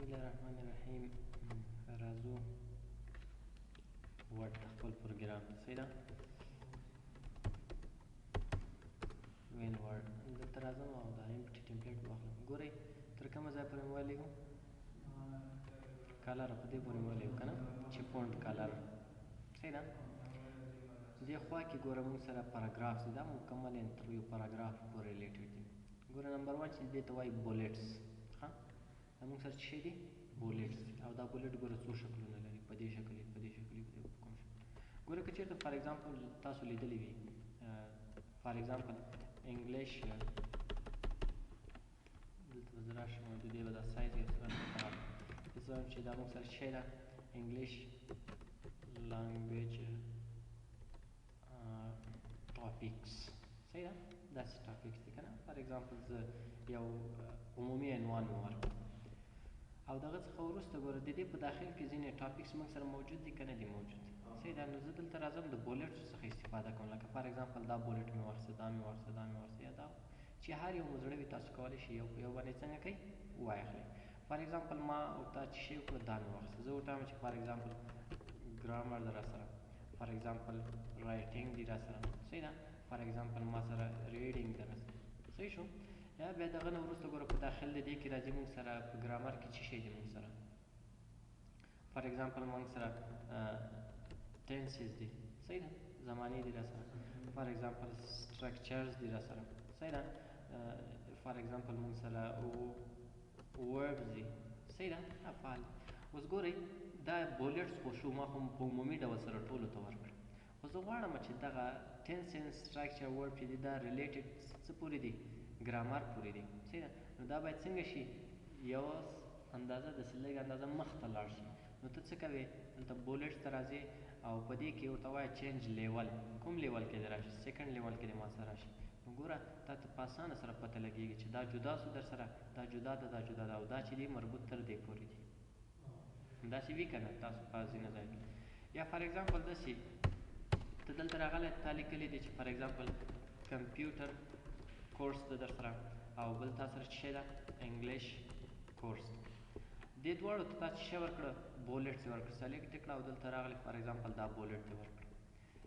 الله الرحمن الرحیم. راځو Word ته خپل پروګرام ته، صحیح ده؟ WinWord دلته راځم او دا empty template واخلم. ګورئ تر کومه ځایه پورې مې ولیکو؟ color په دې پورې مې ولیکو که نه، چې font color، صحیح ده؟ دې خوا کې ګوره موږ سره پاراګراف دی، دا مکمل تر یو پاراګراف پورې related دی. ګوره number 1 چې دې ته وایي bullets، ښه دا موږ سره څه شی دي؟ bullets. او دا bullet ګوره څو شکلونه لري، په دې شکل، په دې شکل، په دې کوم شکل. ګوره که چېرته for example تاسو لیدلی وي، for example English، دلته به زه راشم او د دې به دا سایز یو څه خراب. زه وایم چې دا موږ سره څه شی ده؟ English language topics، صحیح ده؟ داسې topics دي که نه؟ for example زه یو عمومي عنوان مې ورکړم او دغه څخه وروسته ګوره د دې په داخل کې ځینې topics موږ سره موجود دي که نه دي موجود، صحیح ده؟ نو زه دلته راځم د bullets څخه استفاده کوم، لکه for example دا bullet مې واخیسته، دا مې واخیسته، دا مې واخیسته، یا دا چې هر یو مو زړه وي تاسو کولی شئ یو په یو باندې څنګه کوئ واخلئ. for example ما ورته چې شی وکړو دا مې واخیسته، زه ورته وایم چې for example grammar ده راسره، for example writing دی راسره، صحیح ده؟ for example ما سره reading ده راسره، صحیح شو؟ یا بیا دغه نه وروسته ګوره په داخل د دې کې راځي موږ سره په ګرامر کې څه شی دي موږ سره؟ for example موږ سره tenses دي، صحیح ده؟ زمانې دي راسره، for example structures دي راسره، صحیح ده؟ for example موږ سره verbs دي، صحیح ده؟ افعال. اوس ګورئ دا bullets خو شو، ما خو په عمومي ډول سره ټولو ته ورکړ، خو زه غواړم چې دغه tense and structure verb چې دي دا related څه پورې دي؟ ګرامر پورې دي، صحیح ده؟ نو دا باید څنګه شي؟ یو اندازه داسې لږ اندازه مخته لاړ شي. نو ته څه کوې؟ دلته bullets ته راځې او په دې کې ورته وایه change level، کوم level کې دې راشي؟ second level کې دې ما سره راشي. نو ګوره تا ته په اسانه سره پته لګېږي چې دا جدا سو در سره، دا جدا ده، دا جدا ده، او دا چې دي مربوط تر دې پورې دي. همداسې وي که نه تاسو په ځینو ځای کې؟ یا for example داسې ته دلته راغلی، تا لیکلي دي چې for example computer course ده در سره، او بل تا سره څه شی ده؟ English course. دې دواړو ته تا څه شی ورکړه؟ bullets یې ورکړه، select یې کړه او دلته راغلی for example دا bullet یې ورکړه.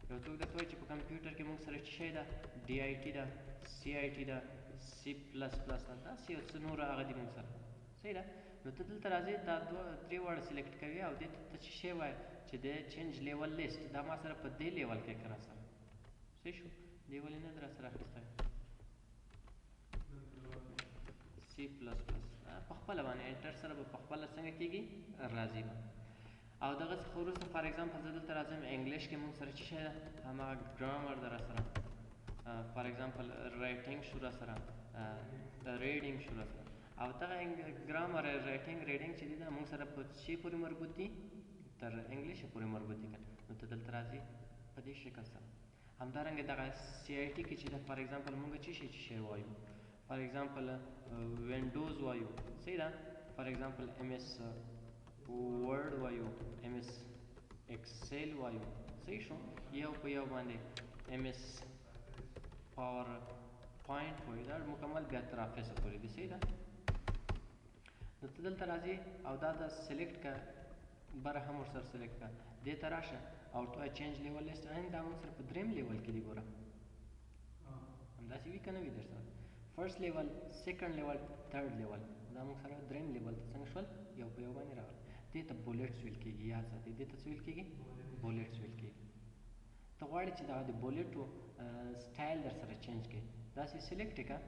یو څوک درته وایي چې په کمپیوټر کې موږ سره څه شی ده؟ DIT ده، CIT ده، C++ ده، داسې یو څه نور هغه دي موږ سره، صحیح ده؟ نو ته دلته راځې دا دوه درې واړه select کوې او دې ته ته څه شی وایې چې د change level list، دا ما سره په دې level کې که راسره، صحیح شو؟ دې ولې نه ده راسره اخیستی؟ C++ په خپله باندې enter سره به په خپله څنګه کېږي؟ راځي به. او دغه څخه وروسته for example زه دلته راځم English کې موږ سره څه شی ده؟ هماغه ګرامر ده راسره، for example writing شو راسره، reading شو راسره، او دغه grammar writing reading چې دي دا موږ سره په څه پورې مربوط دي؟ تر English پورې مربوط دي که نه؟ نو ته دلته راځې په دې شکل سره. همدارنګه دغه CIT کې چې ده for example موږ څه شی څه شی وایو؟ for example Windows وایو، صحیح ده؟ for example MS Word وایو، MS Excel وایو، صحیح شو؟ یو په یو باندې MS PowerPoint وایو، دا مکمل بیا تر Office پورې دی، صحیح ده؟ نو ته دلته راځې او دا د select که بره هم ورسره select که، دې ته راشه او ورته وایه change level list، عین دا موږ سره په دریم level کې دی، ګوره همداسې وي که نه وي در سره؟ first level، second level، third level، دا موږ سره دریم level ته څنګه شول؟ یو په یو باندې راغل. دې ته bullets ویل کېږي، یاد ساتئ، دې ته څه ویل کېږي؟ bullets ویل کېږي. ته غواړې چې دغه د bullet و style در سره change کړې، داسې select یې کړه،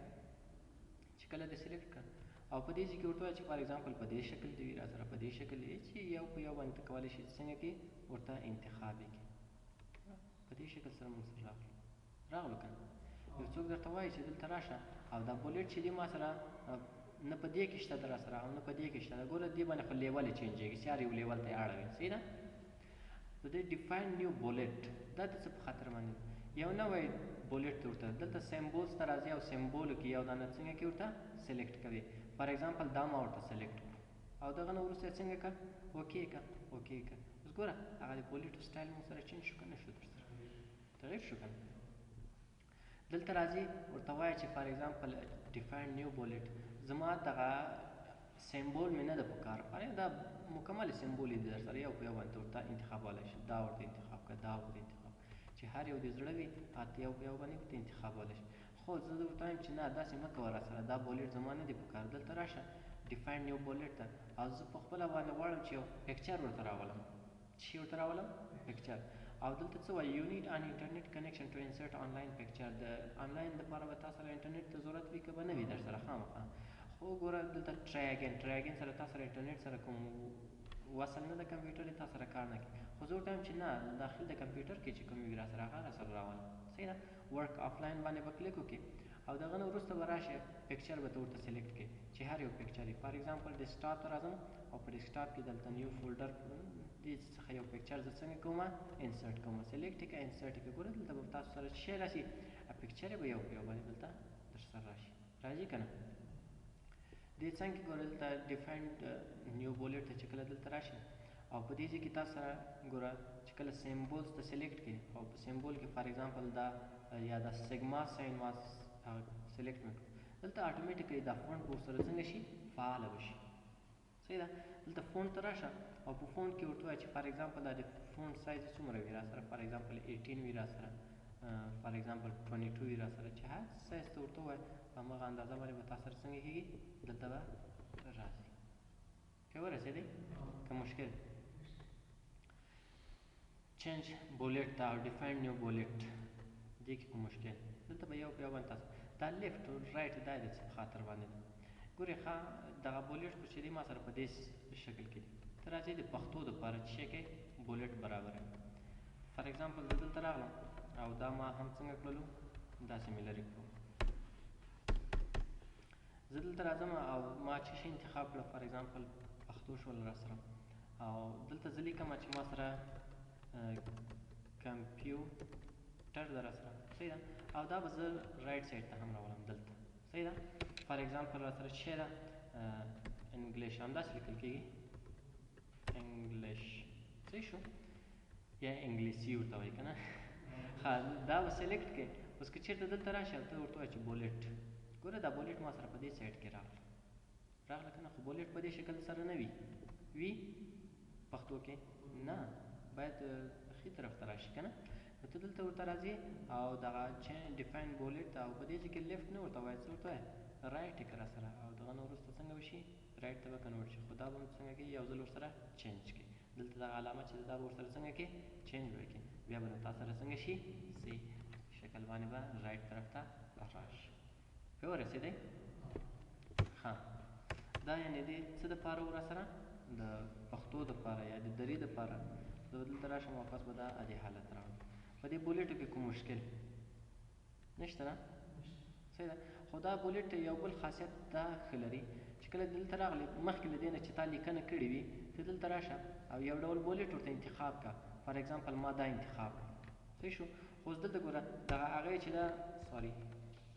چې کله دې select کړه او په دې ځای کې ورته وایه چې for example په دې شکل دې وي را سره، په دې شکل دې وي، چې یو په یو باندې ته کولی شې څنګه کې ورته انتخاب یې کړې. په دې شکل سره موږ سره راغلو که نه؟ یو څوک درته وایي چې دلته راشه او دا bullet چې دی ما سره نه په دې کې شته در سره او نه په دې کې شته، ګوره دې باندې خو level یې change ېږي، چې هر یو level ته یې اړوي، صحیح ده؟ نو دې define new bullet دا د څه په خاطر باندې یو نوی bullet ته ورته دلته symbols ته راځي او symbol کې یو دانه څنګه کې ورته select کوي. for example دا ما ورته select کړو او دغه نه وروسته یې څنګه کړه؟ okay کړه، okay کړه. اوس ګوره هغه د bullet style موږ سره change شو که نه شو؟ در سره تغییر شو که نه؟ دلته راځي ورته وایي چې for example define new bullet، زما دغه symbol مې نه ده پکار، پاره دا مکمل symbol دي در سره یو په یو باندې ورته انتخابولی شي. دا ورته انتخاب کړه، دا ورته انتخاب، چې هر یو دې زړه وي هغه یو په یو باندې ورته انتخابولی شي. خو زه ورته وایم چې نه داسې مه کوه راسره، دا bullet زما نه دی پکار. دلته راشه define new bullet ته، او زه په خپله باندې غواړم چې یو picture ورته راولم. څه ورته راولم؟ picture. او دلته څه وایي؟ You need an internet connection to insert online picture. د آنلاین دپاره به تا سره انټرنیټ ته ضرورت وي که به نه وي در سره خامخا. خو ګوره دلته try again، try again سره تا سره انټرنیټ سره کوم وصل نه ده، کمپیوټر یې تا سره کار نه کوي. خو زه ورته وایم چې نه، داخل د کمپیوټر کې چې کوم وي راسره هغه راسره راوله. صحیح ده. work offline باندې به کلیک وکړي او دغه نه وروسته به راشي picture به ته ورته select کړې چې هر یو picture یې. for example desktop ته راځم او په desktop کې دلته new folder دې څخه یو picture زه څنګه کوم؟ insert کوم. select یې کړه، insert یې کړه. ګوره دلته به تاسو سره څه شی راشي؟ picture یې به یو په یو باندې دلته در سره راشي. راځي که نه؟ دې څنګه کې ګوره دلته define new bullet ته چې کله دلته راشي او په دې ځای کې تاسو سره ګوره چې کله symbols ته select کړي او په symbol کې for example دا یا دا sigma sign ما select مې کړو، دلته automatically دا font به ورسره څنګه شي؟ فعاله به شي. صحیح ده. دلته font ته راشه او په font کې ورته وایه چې for example دا د font size څومره وي راسره، for example 18 وي راسره، for example 22 وي راسره، چې هر سایز ته ورته ووایه په هماغه اندازه باندې به تا سره څنګه کېږي؟ دلته به راځي. که ورسېدی که مشکل؟ change bullet ته او define new bullet دې کې کوم مشکل؟ دلته به یو په یو باندې تاسو دا left او right دا د څه په خاطر باندې ده. ګورې ښه دغه bullet خو چې دی ما سره په دې شکل کې دی، ته راځې د پښتو دپاره چې شی کوې bullet برابروي. for example زه دلته راغلم او دا ما هم څنګه کړلو؟ داسې مې لرې کړو. زه دلته راځم او ما چې شی انتخاب کړه، for example پښتو شول راسره، او دلته زه لیکم چې ما سره کمپیوټر ده راسره. صحیح ده. او دا به زه right side ته هم راولم دلته. صحیح ده. for example راسره څه شی ده؟ English، همداسې لیکل کېږي English. صحیح شو؟ یا انګلیسي ورته وایي که نه؟ ښه دا به select کړې. اوس که چېرته دلته راشي او ته ورته وایې چې bullet، ګوره دا bullet ما سره په دې side کې راغله، راغله که نه؟ خو bullet په دې شکل سره نه وي، وي پښتو کې نه، باید ښي طرف ته راشي که نه؟ نو ته دلته ورته راځې او دغه define bullet ته، او په دې ځای کې left نه ورته وایې، څه ورته وایې؟ right یې کړه سره، او دغه نه وروسته څنګه وشي؟ right ته به convert شي. خو دا به هم څنګه کوي؟ یو ځل ورسره change کړي. دلته دغه علامه چې دا به ورسره څنګه کړي؟ change به کړي. بیا به نو تا سره څنګه شي؟ صحیح شکل باندې به right طرف ته راشي. په ورسېدی؟ ښه دا یعنې دې څه دپاره و راسره؟ د پښتو دپاره یا د دري دپاره. زه به دلته راشم واپس به دا عادي حالت راوړم. په دې bullet و کې کوم مشکل نشته؟ نه، صحیح ده. خو دا bullet یو بل خاصیت دا ښه لري چې کله دلته راغلې مخکې له دې نه چې تا لیکنه کړې وي، ته دلته راشه او یو ډول bullet ورته انتخاب کړه. for example ما دا انتخاب کړ. صحیح شو. خو اوس دلته ګوره دغه هغه چې ده، sorry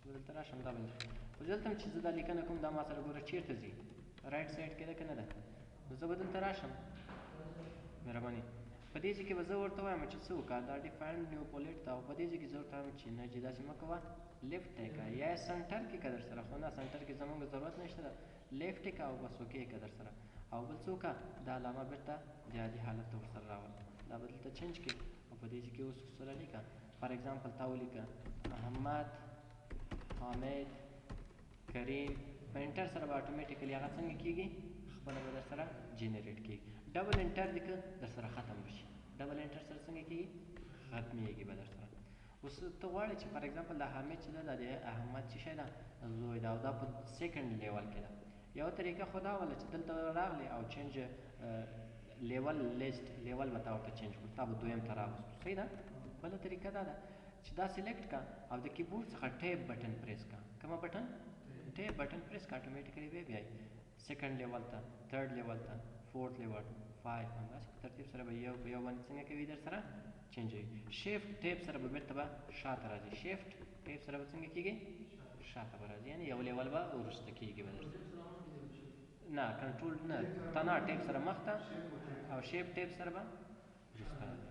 زه دلته راشم دا به انتخاب، خو دلته هم چې زه دا لیکنه کوم دا ما سره ګوره چېرته ځي؟ right side کې ده که نه ده؟ نو زه به دلته راشم، مهرباني په دې ځای کې به زه ورته وایم چې څه وکړه، دا define new bullet ده، او په دې ځای کې زه ورته وایم چې نه جي داسې مه کوه، left ته یې کړه یا center کې که در سره، خو نه center کې زموږ ضرورت نشته ده، left یې کړه او بس okay یې کړه در سره. او بل څه وکړه، دا علامه بېرته د عادي حالت ته ورسره راوله. دا به دلته change کړي او په دې ځای کې اوس ورسره لیکه. for example تا ولیکه احمد، حامد، کریم، په enter سره به automatically هغه څنګه کېږي؟ خپله به در سره generate کېږي. double enter دې که در سره ختم بشي. double enter سره څنګه کېږي؟ ختمېږي به در سره. اوس ته غواړې چې for example دا حامد چې ده، دا د احمد چې شی ده زوی ده، او دا په second level کې ده. یوه طریقه خو دا وله چې دلته راغلې او change level list level به تا ورته change کړو، تا به دویم ته راوستو. صحیح ده. بله طریقه دا ده چې دا select کړه او د کیبورډ څخه tab button press کړه. کومه button؟ tab button press کړه، automatically به بیایي second level ته، third level ته، fourth level، five، همداسې په ترتیب سره به یو په یو باندې څنګه کوي در سره change وي. shift tab سره به بېرته به شاته راځي. shift tab سره به څنګه کېږي؟ شاته به راځي، یعنې یو level به وروسته کېږي به درسره. نه کنټرول نه، تنها tab سره مخته او shift tab سره به وروسته راځي.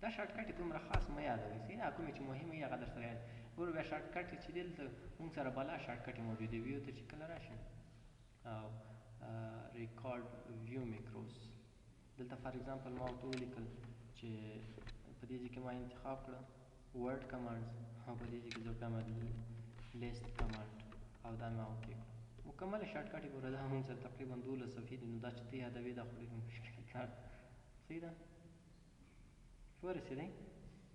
دا shortcut دومره خاص مه یادوئ، صحیح ده؟ کومې چې مهمې وي هغه در سره یاد. ګوره بیا shortcut چې دلته موږ سره بلا shortcut موجودې وي، ته چې کله راشي او record view macros. دلته for example ما ورته ولیکل چې په دې ځای کې ما انتخاب کړه Word commands او په دې ځای کې زه ورته list command او دا ما okay کړه. مکمله shortcut یې ګوره دا موږ سره تقریبا 12 صفحې دي، نو دا چې ته یادوې دا خو ډېر مشکل کار دی. صحیح ده؟ ورسېدی؟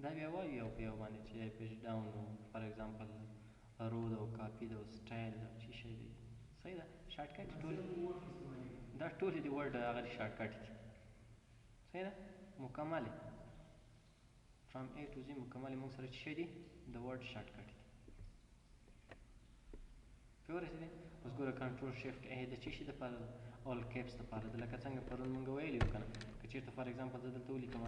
دا بیا وایو یو په یو باندې چې page down و for example row ده او کاپي ده او سټایل ده او څه شی دی. صحیح ده؟ shortcut ټول دا ټولې د Word هغه shortcut دي. صحیح ده؟ مکملې from A to Z مکملې موږ سره څه شی دي؟ د Word shortcut دي. پرې ورسېدې؟ اوس ګوره control shift A د څه شي دپاره ده؟ all caps دپاره ده. لکه څنګه پرون موږ ویلي وو که نه، که چېرته for example زه دلته ولیکم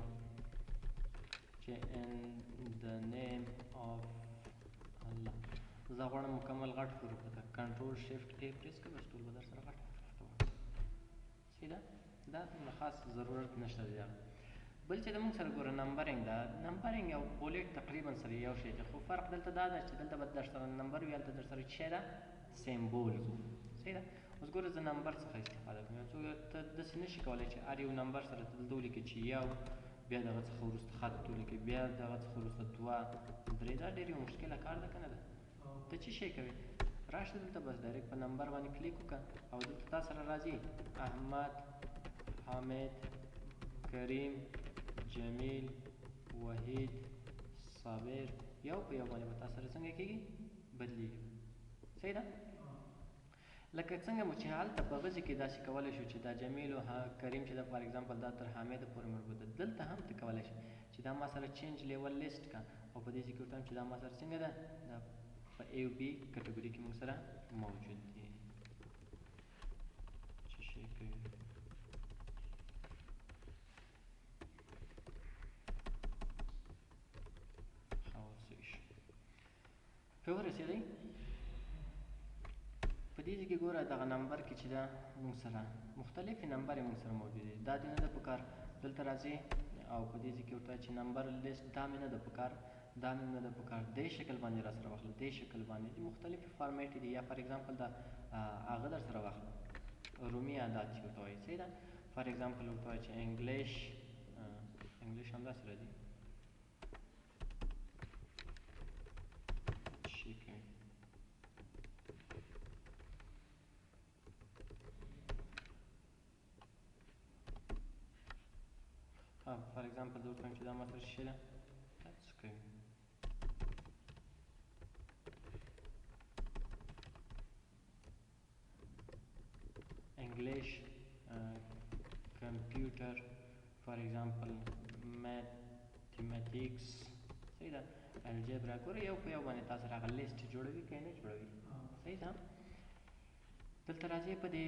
چې in the name of الله، زه غواړم مکمل غټ حروف ته control shift A press کړه، بس ټول به در سره غټ حروف ته وایي. صحیح ده؟ دا دومره خاص ضرورت نشته دی. بل چې د موږ سره ګوره numbering ده، numbering او bullet تقریبا سره یو شی دی، خو فرق دلته دا ده چې دلته به در سره number وي، هلته در سره څه شی ده؟ symbols. صحیح ده؟ اوس ګوره زه number څخه استفاده کوم، یو څوک ته داسې نه شي کولی چې هر یو number سره ته دلته ولیکې چې یو، بیا دغه څخه وروسته خط ولیکې، بیا دغه څخه وروسته دوه، درې. دا ډېر یو مشکله کار ده که نه ده؟ ته څه شی کوې؟ راشه دلته بس direct په number باندې کلیک وکړه او دلته تا سره راځي احمد، حامد، کریم، جمیل، وحید، صابر، یو په یو باندې به تا سره څنګه کېږي؟ بدلیږي. صحیح ده؟ لکه څنګه مو چې هلته په غزي کې داسې کولی شو چې دا جمیل او کریم چې دا for example دا تر حامد پورې مربوط ده، دلته هم ته کولی شې چې دا ما سره change level list کا او په دې ځای کې ورته چې دا ما سره څنګه ده، دا په A او B category کې موږ سره موجود دي. څه شی کوي؟ په ورسېدی؟ په دې ځای کې ګوره دغه number کې چې ده موږ سره مختلفې number یې موږ سره موجودې دي، دا دې نه ده پکار. دلته راځي او په دې ځای کې ورته چې number list دا مې نه ده پکار، دا مې نه ده پکار، دې شکل باندې را سره واخله، دې شکل باندې دي مختلفې format دي. یا for example دا هغه در سره واخله رومي اعداد چې ورته وایي. صحیح ده؟ for example ورته وایي چې English، English هم دا سره دي. شي کوي؟ for example زه ورته وایم چې دا ما سره څه شی ده؟ دا څه کوي؟ English، computer، for example mathematics. صحیح ده؟ algebra. ګوره یو په یو باندې تاسو هغه لیست جوړوي که نه جوړوي. صحیح ده؟ دلته راځي په دې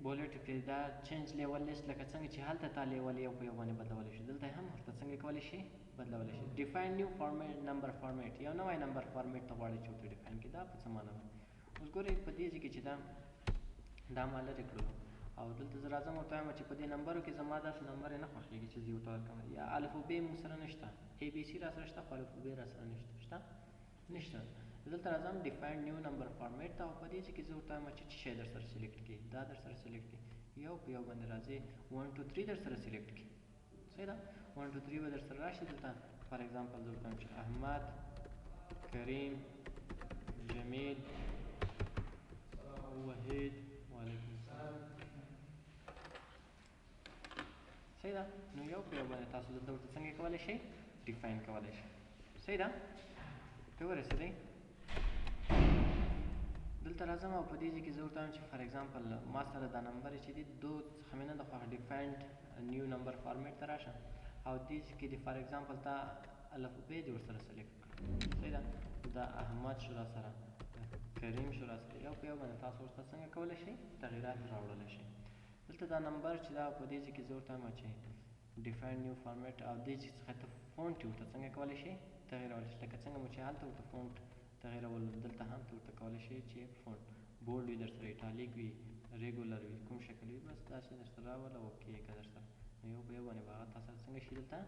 bullet کې دا change level list، لکه څنګه چې هلته تا level یو په یو باندې بدلولی شي، دلته هم ورته څنګه کولی شي؟ بدلولی شي. define new format number format، یو نوی number format ته غواړي چې ورته define کړي، دا په څه معنا ده؟ اوس ګورئ په دې ځای کې چې دا ما لرې کړلو او دلته زه راځم ورته وایم چې په دې نمبرو کې زما داسې نمبر یې نه خوښېږي چې زه یې ورته ورکړم. یا الف و ب موږ سره نشته، A B C را سره شته خو الف و ب را سره نشته، شته؟ نشته. دلته راځم define new number format ته او په دې ځای کې زه ورته وایم چې څه شی در سره select کړي، دا در سره select کړي، یو په یو باندې راځي 1 2 3 در سره select کړي. صحیح ده؟ 1 2 3 به در سره راشي. دلته for example زه ورته وایم چې احمد، کریم، جمیل، وحید، وعلیکم السلام. صحیح ده؟ نو یو په یو باندې تاسو دلته ورته څنګه کولی شئ؟ define کولی شئ. صحیح ده؟ په ورسېدئ؟ دلته راځم او په دې ځای کې زه ورته وایم چې for example ما سره دا number چې دی دو څخه مې نه ده خوښ، define new number format ته راشه او دې ځای کې دې for example تا الف ب دې ورسره select کړه. صحیح ده؟ دا احمد شو را سره، کریم شو را سره، یو په یو باندې تاسو ورته څنګه کولی شئ؟ تغییرات راوړلی شئ. دلته دا number چې دا په دې ځای کې زه ورته وایم چې define new format او دې ځای څخه ته font ورته څنګه کولی شئ؟ تغییرولی شئ. لکه څنګه مو چې هلته ورته font تغییرول، دلته هم ته ورته کولی شئ چې font bold وي، در سره italic وي، regular وي، کوم شکل وي، بس داسې در سره راوله okay یې که در سره. نو یو په یو باندې به هغه تا سره څنګه شي؟ دلته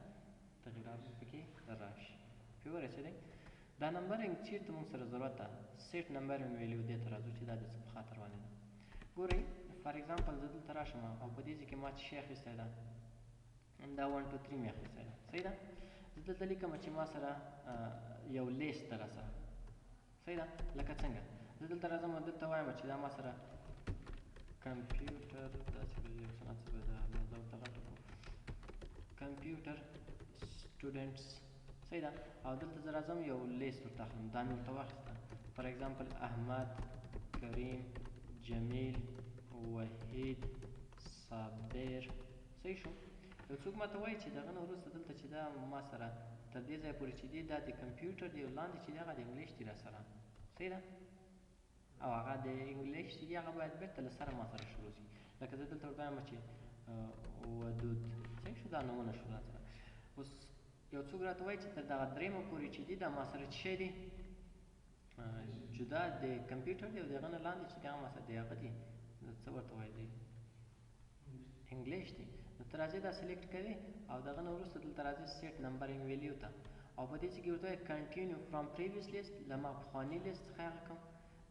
تغییرات به پکې راشي. پرې ورسېدئ؟ دا numbering چېرته موږ سره ضرورت ده؟ set numbering value دې ته راځو چې دا د څه په خاطر باندې ده. ګورئ فار ایگزامپل زه دلته راشم او په دې ځای کې ما څه شی اخیستی ده، دا 1 2 3 مې اخیستی ده، صحیح ده. زه دلته لیکم چې ما سره یو لیست ده راسره، صحیح ده. لکه څنګه زه دلته راځم او دلته وایم چې دا ما سره کمپیوټر داسې به یو څه نا څه به دا اندازه ورته غټه کړو، کمپیوټر سټوډنټس، صحیح ده. او دلته زه راځم یو لیست ورته اخلم، دا مې ورته واخیسته. فار ایگزامپل احمد، کریم، جمیل، وحید، صابر، صحیح شو. یو څوک ماته وایي چې دغه نه وروسته دلته چې دا ما سره تر دې ځایه پورې چې دی دا د کمپیوټر دی او لاندې چې دی هغه د انګلیش دی راسره، صحیح ده. او هغه د انګلیش چې دی هغه باید بېرته له سره ما سره شروع شي. لکه زه دلته ورته وایم چې ودود، صحیح شو، دا نومونه شو راسره. اوس یو څوک راته وایي چې تر دغه درېیمه پورې چې دی دا ما سره څه شی دی، جدا د کمپیوټر دی او د هغه نه لاندې چې دی هغه ما سره د هغه دی، څه ورته وایي دی، انګلیش دی. نو ته راځې دا select کوې او دغه نه وروسته دلته راځې set numbering value ته، او په دې ځای کې ورته وایي continue from previous list، له ما پخواني لیست څخه هغه کوم.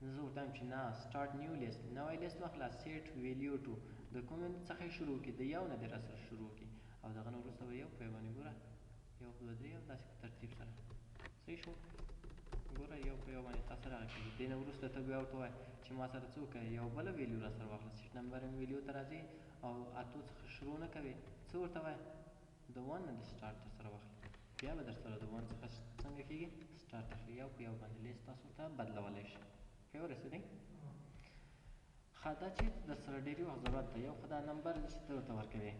نو زه ورته وایم چې نه، start new list، نوی لیست واخله، set value to، د کوم څخه یې شروع کړي، د یو نه دې راسره شروع کړي، او دغه نه وروسته به یو په یو باندې ګوره، یو دوه درې او داسې په ترتیب سره، صحیح شو. ګوره یو په یو باندې تا سره هغه کېږي. دې نه وروسته ته بیا ورته وایې چې ما سره څه وکړې، یو بله value راسره واخله، set numbering value ته راځې او اتو څخه شروع نه کوې، څه ورته وایې، د one نه د start درسره واخلي، بیا به درسره د one څخه څنګه کېږي start اخلي. یو په یو باندې لیست تاسو ته بدلولی شي. پرې ورسېدئ؟ ښه، دا چې درسره ډېری وخت ضرورت دی، یو خو دا نمبر دی چې ته ورته ورکوې.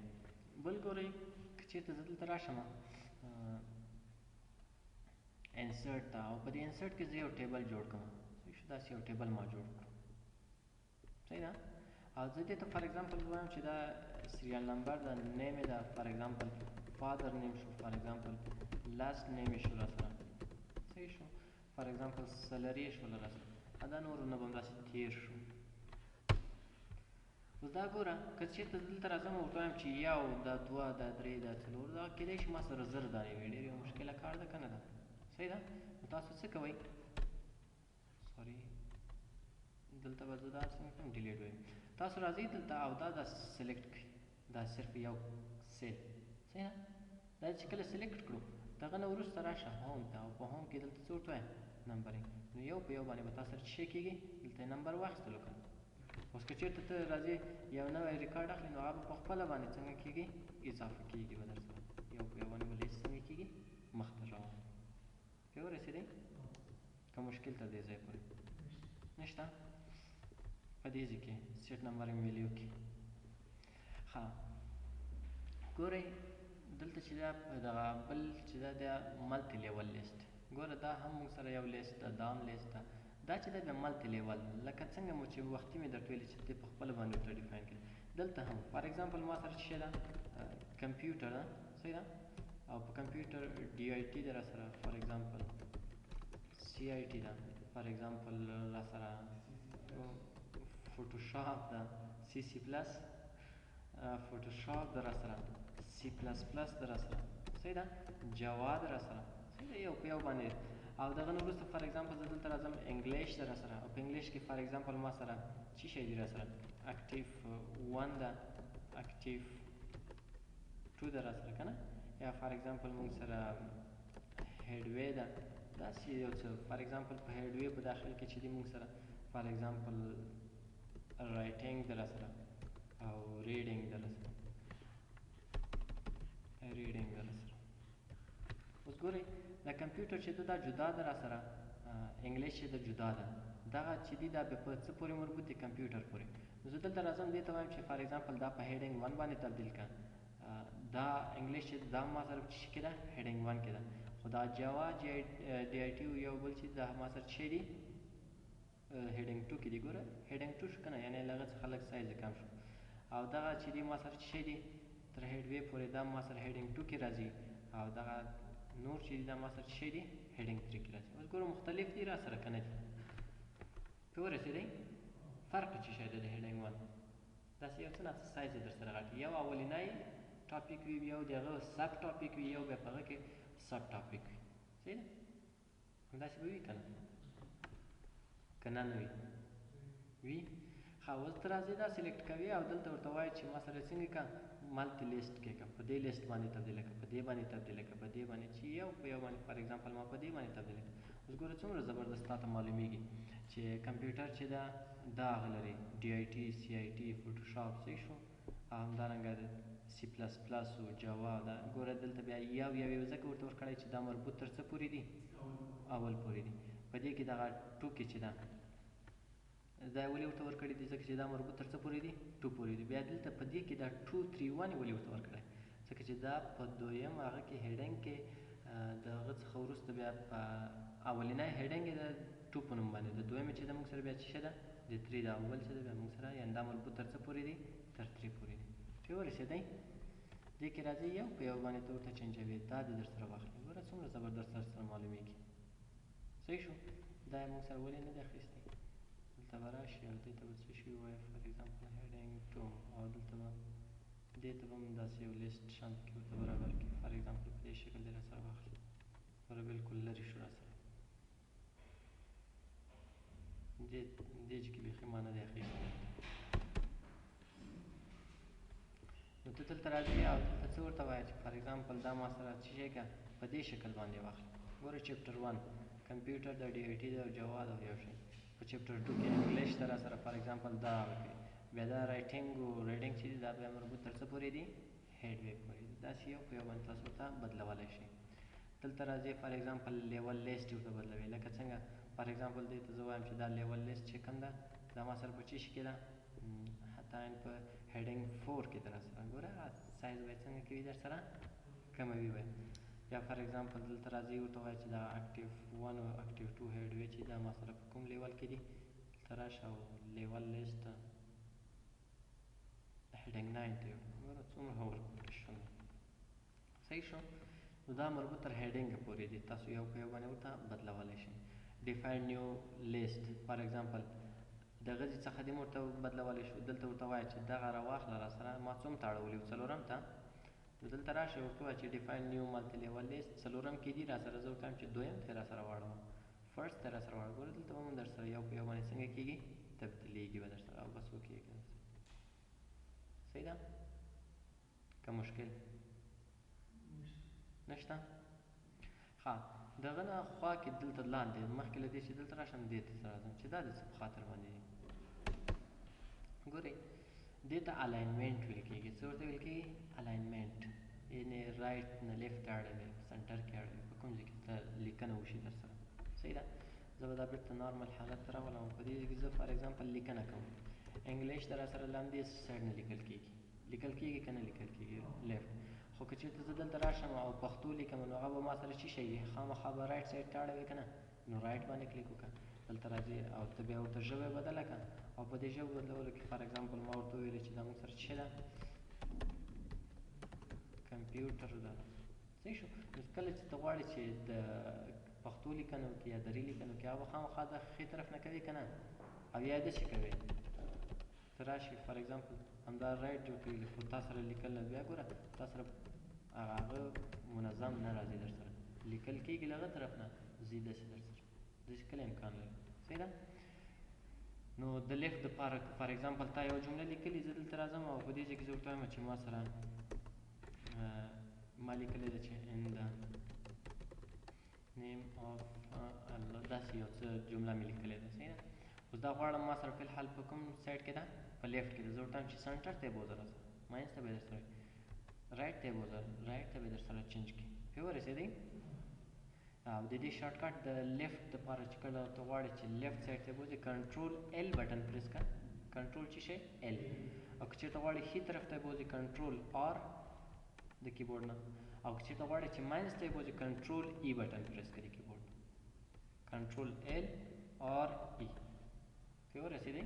بل ګورئ که چېرته زه دلته راشم insert ته، او په دې insert کې زه یو table جوړ کړم، صحیح شو، داسې یو table ما جوړ کړو، صحیح ده. او زه دې ته for example وایم چې دا serial number ده، name یې ده، for example father name شو، for example last name یې شو راسره، صحیح شو، for example salary یې شوله راسره، دا نورو نه به همداسې تېر شو. اوس دا ګوره که چېرته دلته راځم او ورته وایم چې یو دا دوه دا درې دا څلور، دا کېدای شي ما سره 1000 دانې وي، ډېر یو مشکله کار ده که نه ده، صحیح ده. نو تاسو څه کوئ، sorry دلته به زه دا څنګه کوم، delete وایم. تاسو راځئ دلته او دا دا select کړئ، دا صرف یو cell، صحیح ده. دا چې کله select کړو دغه نه وروسته راشه home ته، او په home کې دلته څه ورته وایم، numbering. نو یو په یو باندې به تاسو سره څه شی کېږي، دلته یې نمبر واخیستلو که نه. اوس که چېرته ته راځې یو نوی ریکارډ اخلې، نو هغه به په خپله باندې څنګه کېږي، اضافه کېږي به درسره، یو په یو باندې به لیست څنګه کېږي مخته روان. پرې ورسېدئ؟ که مشکل تر دې ځای پورې نشته په دې ځای کې set numbering value کې. ښه ګورئ دلته چې دا په دغه بل چې دا د multi level list، ګوره دا هم موږ سره یو لیست ده، دا هم لیست ده، دا چې دا بیا multi level، لکه څنګه مو چې وختي مې درته ویلي چې دې په خپله باندې ورته define کړي. دلته هم for example ما سره څه شی ده، کمپیوټر ده، صحیح ده، او په کمپیوټر DIT ده راسره، for example CIT ده، for example راسره فوټوشاپ ده، C C plus فوټوشاپ ده راسره، C plus plus ده راسره، صحیح ده، جاوا ده راسره، صحیح ده، یو په یو باندې. او دغه نه وروسته for example زه دلته راځم انګلیش ده راسره، او په انګلیش کې for example ما سره څه شی دي راسره، active 1 ده، active 2 ده راسره که نه، یا for example موږ سره Headway ده، داسې یو څه. for example په Headway په داخل کې چې دي موږ سره for example writing ده راسره او reading ده راسره، reading ده راسره. اوس ګورئ دا کمپیوټر چې ده دا جدا ده راسره، انګلیش چې ده جدا ده، دغه چې دي دا بیا په څه پورې مربوط دی، کمپیوټر پورې. نو زه دلته راځم دې ته وایم چې for example دا په heading 1 باندې تبدیل کړه، دا انګلیش چې دا ما سره څه کې ده، heading 1 کې ده، خو دا جاوا DIT یو بل چې دا ما سره څه دي، heading 2 کې دي. ګوره heading 2 شو که نه، یعنې له هغه څخه لږ size کم شو. او دغه چې دي ما سره څه دي تر Headway پورې دا ما سره heading 2 کې راځي، او دغه نور چې دي دا ما سره څه دي heading 3 کې راځي. اوس ګوره مختلف دي را سره که نه دي، پرې ورسېدئ؟ فرق څه شی دی د heading 1؟ داسې یو څه نا څه size یې درسره غټ، یو اولنی topic وي، یو د هغه sub topic وي، یو بیا په هغه کې sub topic وي، صحیح ده؟ همداسې به وي که نه؟ که نه نه وي؟ وي. ښه، اوس ته راځې دا select کوې او دلته ورته وایې چې ما سره څنګه که multi list کې که په دې لیست باندې تبدیله که، په دې باندې تبدیله که، په دې باندې چې یو په یو باندې، for example ما په دې باندې تبدیله کړه. اوس ګوره څومره زبردست تاته معلومیږي چې کمپیوټر چې ده دا هغه لري ډي آی ټي، سی آی ټي، فوټوشاپ، صحیح شو، او همدارنګه سی پلس پلس او جاوا. دا ګوره دلته بیا یو یو یو ځکه ورته ورکړی چې دا مربوط تر څه پورې دي؟ اول پورې دي. په دې کې دغه ټوکې چې ده دا ولې ورته ورکړي دي؟ ځکه چې دا مربوط تر څه پورې دي؟ two پورې دي. بیا دلته په دې کې دا 2 3 1 ولې ورته ورکړی؟ ځکه چې دا په دویم هغه کې heading کې د هغه څخه وروسته بیا په اولنی heading یې د two په نوم باندې، د دویمې چې ده موږ سره بیا څه شی ده؟ د three ده. اول چې ده بیا موږ سره یعنې دا مربوط تر څه پورې دي؟ تر three پورې دي. پرې ورسېدی؟ دې کې راځي یو په یو باندې ته ورته چینجوې، دا دې در سره واخلي. ګوره څومره زبردست در سره معلومیږي. صحیح شو؟ دا یې موږ سره ولې نه دی اخیستی؟ دلته به راشي او دې ته به څه شي ووایي؟ for example heading two، او دلته به دې ته به هم داسې یو لیست شان پکې ورته برابر کړي. for example په دې شکل دې را سره واخلي. ګوره بلکل لرې شو را سره. دې چې کې بیخي ما نه دی اخیستی. نو ته دلته راځې او دلته څه ورته وایې چې for example دا ما سره څه شی که په دې شکل باندې واخلي. ګوره chapter 1 کمپیوټر د ډي آی ټي د جاوا د یو شی، په chapter 2 کې English ته را سره for example دا وکړي. بیا دا writing او reading چې دي دا بیا مربوط تر څه پورې دي؟ headway پورې دي. داسې یو په یو باندې تاسو ورته بدلولی شئ. دلته راځي for example level list ورته بدلوي. لکه څنګه for example دې ته زه وایم چې دا level list چې کوم ده دا ما سره په څه شي کې ده؟ حتی په heading 4 کې ده راسره. ګوره سایز به یې څنګه کوي در سره کموي به. یا for example دلته راځي ورته وایي چې دا octave 1 او octave 2 headway چې دا ما سره په کوم level کې دي؟ دلته راشه او level list heading 9 ته یو. ګوره څومره ورکړل شو. صحیح شو؟ نو دا مربوط تر heading پورې دي، تاسو یو په یو باندې ورته بدلولی شئ. define new list for example د غزي څخه دې ورته بدلولی شو. دلته ورته وایي چې دغه راواخله را سره، ما څوم ته اړولي وو؟ څلورم ته. نو دلته راشه ورته وایي چې define new multi level list څلورم کې دي را سره، زه ورته وایم چې دویم ته را سره واړوه، first ته را سره واړوه. ګوره دلته به هم در سره یو په یو باندې څنګه کېږي؟ تبدیلېږي به در سره او بس okay که صحیح ده؟ که مشکل نشته؟ ښه، دغه نه خوا کې دلته لاندې مخکې له دې چې دلته راشم دې ته راځم چې دا د څه په خاطر باندې دي. ګورئ دې ته alignment ویل کېږي. څه ورته ویل کېږي؟ alignment، یعنې right نه left ته اړوي، په center کې اړوي، په کوم ځای کې ته لیکنه وشي در سره. صحیح ده؟ زه به دا بېرته normal حالت ته راولم. په دې ځای کې زه for example لیکنه کوم، English ته را سره لاندې side نه لیکل کېږي. لیکل کېږي که نه لیکل کېږي؟ left. خو که چېرته زه دلته راشم او پښتو لیکم نو هغه به ما سره څه شی وي؟ خامخا به right side ته اړوي که نه؟ نو right باندې کلیک وکړه، دلته راځي او ته بیا ورته ژبه بدله کړه. او په دې ژبه بدلولو کې for example ما ورته وویل چې دا موږ سره څه ده؟ کمپیوټر ده. صحیح شو؟ نو کله چې ته غواړې چې د پښتو لیکنه وکړې یا دري لیکنه وکړې، هغه به خامخا د ښي طرف نه کوې که نه؟ او یا داسې کوې، ته راشې for example همدا right جوړ کوي، خو تا سره لیکل نه، بیا ګوره تا سره هغه منظم نه راځي در سره، لیکل کېږي له هغه طرف نه ځي داسې در سره، داسې کله امکان لري. صحیح ده؟ نو د left دپاره for example تا یوه جمله لیکلې، زه دلته راځم او په دې ځای کې زه ورته وایم چې ما سره ما لیکلې ده چې in the name of الله، داسې یو څه جمله مې لیکلې ده. صحیح ده؟ اوس دا غواړم ما سره فی الحال په کوم side کې ده؟ په left کې ده. زه ورته وایم چې center ته یې بوځه راځه، منځ ته به یې در سره right ته یې بوځه، right ته به یې در سره change کړي. پرې ورسېدی؟ او د دې shortcut د left دپاره چې کله ته غواړې چې left side ته بوځې، control L button press کړه. کنټرول څه شی؟ L. او که چېرته غواړې ښي طرف ته بوځې، control R د کیبورډ نه. او که چېرته غواړې چې منځ ته یې بوځې، control E button press کړه د کیبورډ نه. control L R E. پرې ورسېدی؟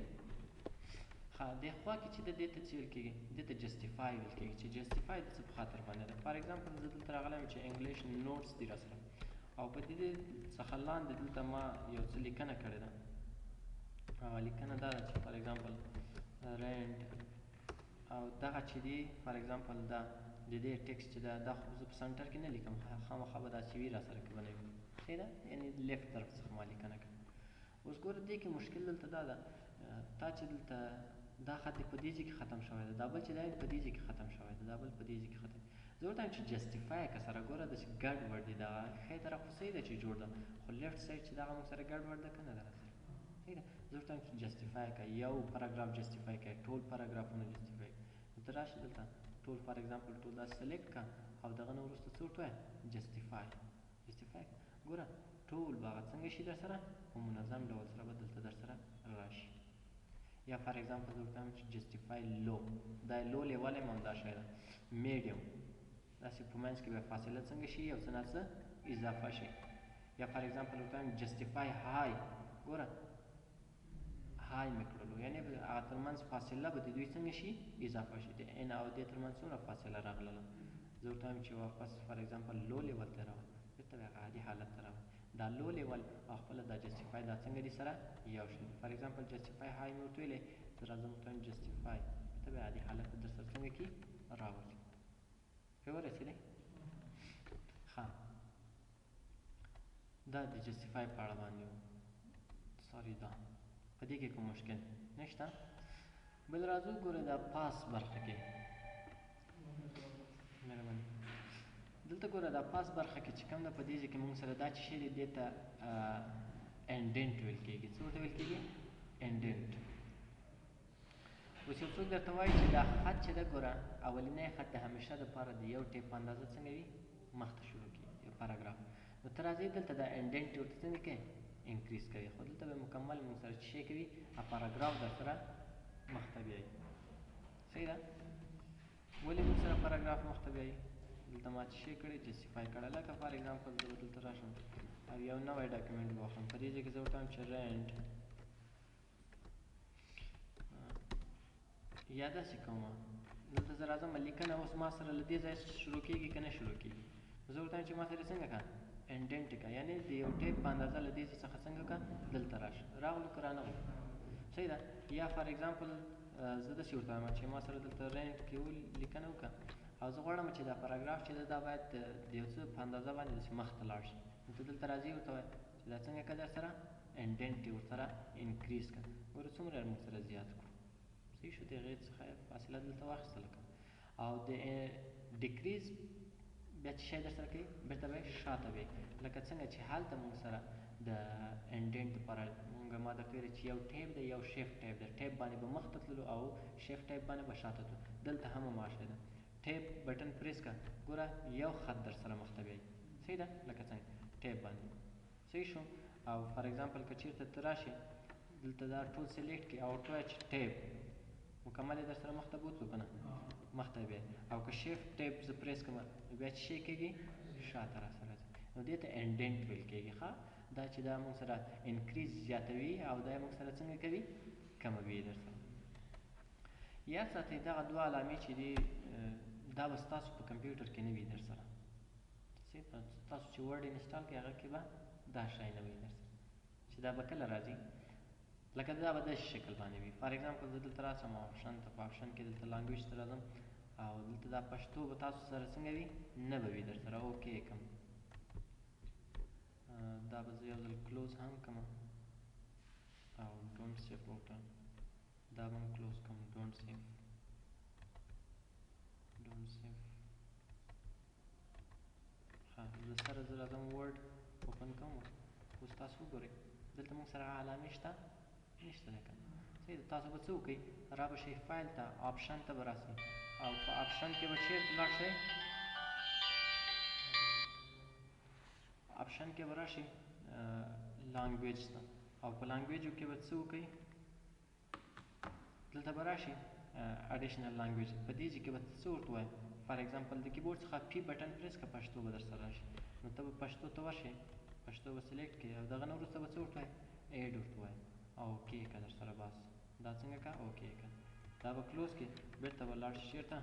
ښه، دې خوا کې چې ده دې ته څه ویل کېږي؟ دې ته justify ویل کېږي. چې justify د څه په خاطر باندې ده؟ for example زه دلته راغلی یم چې English notes دي را سره، او په دې څخه لاندې دلته ما یو څه لیکنه کړې ده. هغه لیکنه دا ده چې for example rent، او دغه چې دي for example دا د دې text چې ده دا خو زه په center کې نه لیکم، خامخا به داسې وي را سره که به نه وي. صحیح ده؟ یعنې left طرف څخه ما لیکنه کړې. اوس ګوره دې کې مشکل دلته دا ده، تا چې دلته دا خط په دې ځای کې ختم شوی ده، دا بل چې دی په دې ځای کې ختم شوی ده، دا بل په دې ځای کې ختم. زه ورته وایم چې justify که سره ګوره داسې ګډ وډ دی، دغه ښی طرف خو صحیح ده چې جوړ ده، خو left side چې دغه موږ سره ګډ وډ ده که نه ده راسره، صحیح ده. زه ورته وایم چې justify که یو پاراګراف justify که ټول پاراګرافونه justify. نو ته راشه دلته ټول for example ټول دا select که او دغه نه وروسته څه ورته وایه justify، justify که ګوره ټول به هغه څنګه شي در سره په منظم ډول سره به دلته در سره راشي. یا for example زه ورته وایم چې justify low، دا low level یم همدا شی ده، میډیم داسې په منځ کې به فاصله څنګه شي یو څه ناڅه اضافه شي. یا for example ورته وایم justify high، ګوره high مې کړلو، یعنې هغه ترمنځ فاصله به د دوی څنګه شي اضافه شي، د ان او دې ترمنځ څومره فاصله راغلله. زه ورته وایم چې واپس for example low level ته راغله، بېرته به هغه عادي حالت ته راغله. دا low level او خپله دا justify دا څنګه دي سره یو شی دي. for example justify high مې ورته ویلی، زه راځم ورته وایم justify، بېرته به عادي حالت ته در سره څنګه کي راولي. پرې ورسېدی؟ ښه، دا د justify په اړه باندې و، sorry دا په دې کې کوم مشکل نشته. بل راځو ګوره دا پاس برخه کې، مهرباني دلته ګوره دا پاس برخه کې چې کوم ده په دې ځای کې موږ سره دا چې شی دی دې ته indent ویل کېږي. څه ورته ویل کېږي؟ indent. اوس یو څوک درته وایي چې دا خط چې ده ګوره اولنی خط د همیشه دپاره د یو tab په اندازه څنګه وي مخته شروع کړي یو پاراګراف. نو ته راځې دلته دا indent ورته څنګه کوې increase کوي، خو دلته به مکمل موږ سره څه شی کوي پاراګراف در سره مخته بیایي. صحیح ده؟ ولې موږ سره پاراګراف مخته بیایي؟ دلته ما څه شی کړی justify کړی. لکه for example زه به دلته راشم او یو نوی document به واخلم، په دې ځای کې زه ورته وایم چې rent یا داسې کوم، دلته زه راځم لیکنه اوس ما سره له دې ځای شروع کېږي که نه شروع کېږي، زه ورته وایم چې ما سره څنګه که indent که، یعنې د یو tab په اندازه له دې ځای څخه څنګه که دلته راشه، راغلو که رانغلو، صحیح ده. یا for example زه داسې ورته وایم چې ما سره دلته rent کې لیکنه وکړه او زه غواړم چې دا پاراګراف چې ده دا باید د یو څه په اندازه باندې داسې مخته لاړ شي، نو ته دلته راځې ورته وایې چې دا څنګه که در سره indent یې ورسره increase که، ګوره څومره یې موږ سره زیات کړو، صحیح شو. د هغې څخه فاصله دلته واخیستله که او د decrease بیا چې شی در سره کوي بېرته به یې شاته بیایي، لکه څنګه چې هلته موږ سره د indent دپاره مونږ ما درته ویلي چې یو tab دی یو shift tab دی، tab باندې به مخته تللو او shift tab باندې به شاته تلو، دلته هم هماغه شی ده. tab button press که ګوره یو خط در سره مخته بیایي، صحیح ده، لکه څنګه tab باندې، صحیح شو. او for example که چېرته ته راشې دلته دا ټول select کړې او ورته ووایه چې tab مکمل یې در سره مخته بوتلو که نه مخته بیایي، او که shift tab زه پریس کړم نو بیا چې شی کېږي شاته راسره راځي، نو دې ته indent ویل کېږي. ښه، دا چې دا موږ سره increase زیاتوي او دا موږ سره څنګه کوي کموي در سره. یاد ساتئ دغه دوه علامې چې دي دا به ستاسو په کمپیوټر کې نه وي در سره، صحیح، تاسو چې Word install کړئ هغه کې به دا شی نه وي در سره، چې دا به کله راځي لکه دا به داسې شکل باندې وي. for example زه دلته راشم option ته، په option کې دلته language ته راځم او دلته دا پښتو به تاسو سره څنګه وي نه به وي در سره، okay کم دا به زه یو ځل close هم کړم او don't save ورته دا به هم close کړم، don't save، don't save. ښه، زه سره زه راځم Word open کوم، اوس تاسو وګورئ دلته موږ سره علامې شته نشته ده که نه، صحیح ده. تاسو به څه وکړئ را به شئ فایل ته، option ته به راسئ او په option کې به چېرته لاړ شئ، option کې به راشئ language ته او په language کې به څه وکړئ دلته به راشئ additional language، په دې ځای کې به څه ورته ووایې for example د کیبورډ څخه P button press که پښتو به در سره راشي، نو ته به پښتو ته ورشې پښتو به select کړې او دغه نه وروسته به څه ورته وایې add ورته وایې او okay که در سره، بس دا څنګه که okay که دا به close کړې، بېرته به لاړ شې چېرته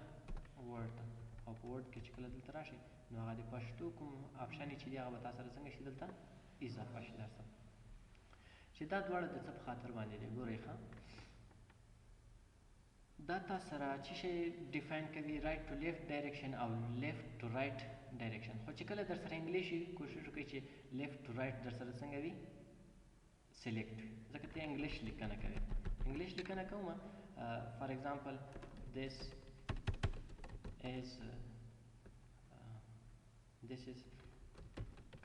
Word ته او په Word کې چې کله دلته راشي نو هغه د پښتو کوم option چې دی هغه به تا سره څنګه شي دلته اضافه شي در سره. چې دا دواړه د څه په خاطر باندې دی ګورئ ښه، دا تا سره چې شی define کوي right to left direction او left to right direction، خو چې کله در سره English وي کوشش وکړئ چې left to right در سره څنګه وي select وي، ځکه ته English لیکنه کوې، انګلیش لیکنه کوم. For example this is this is